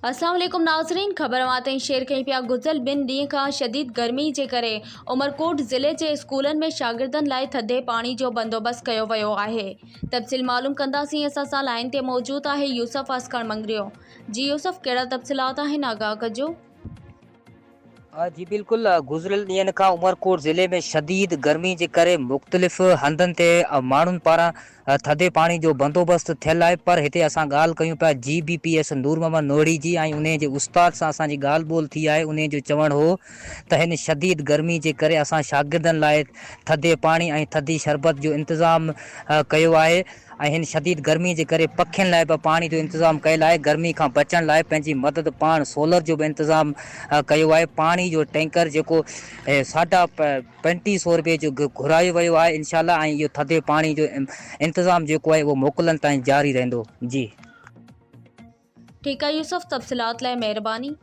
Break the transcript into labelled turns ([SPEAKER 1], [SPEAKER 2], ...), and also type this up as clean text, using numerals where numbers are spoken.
[SPEAKER 1] اسلام عليڪم ناظرين خبر اوهان تائين شيئر ڪيون پيا گذريل ٻن ڏينهن کان شديد گرمي جي ڪري عمرڪوٽ ضلعي جي اسڪولن ۾ شاگردن لاء ٿڌي پاڻي جو بندوبست ڪيو ويو آهي تفصيل معلوم ڪنداسين اسان سان لائين تي موجود آهي يوسف آسڪاڻ مڱريو جي يوسف ڪهڙا تفصيلات آهن آگاهه ڪجو.
[SPEAKER 2] جي بلڪل گذريل ڏينهن کان عمرڪوٽ ضلعي ۾ شديد گرمي جي ڪري مختلف هنڌن تي ماڻهن پاران ٿڌي پاڻي جو بندوبست ٿيل آهي پر هتي اسان ڳالهه ڪيون پيا G B P S Noor Muhammad Nohri جي ۽ انهي جي استاد سان اسان جي ڳالهه ٻولهه ٿي آهي انهي جو چوڻ هو ته هن شديد گرمي جي ڪري اسان شاگردن لاء ٿڌي پاڻي ۽ ٿڌي شربت جو انتظام ڪيو آهي ۽ هن شديد گرمي جي ڪري پکين لاء به پاڻي جو انتظام ڪيل آهي، گرمي کان بچڻ لاء پنهنجي مدد پاڻ سولر جو به انتظام ڪيو آهي، پاڻي جو ٽينڪر جيڪو ساڍا پنٽيهه سو روپئي جو گهرايو ويو آهي انشاء الله ۽ اهو ٿڌي پاڻي جو انتظام جيڪو آهي اهو موڪلن تائين جاري رهندو جي.
[SPEAKER 1] ٺيڪ آهي يوسف تفصيلات لاء مهرباني.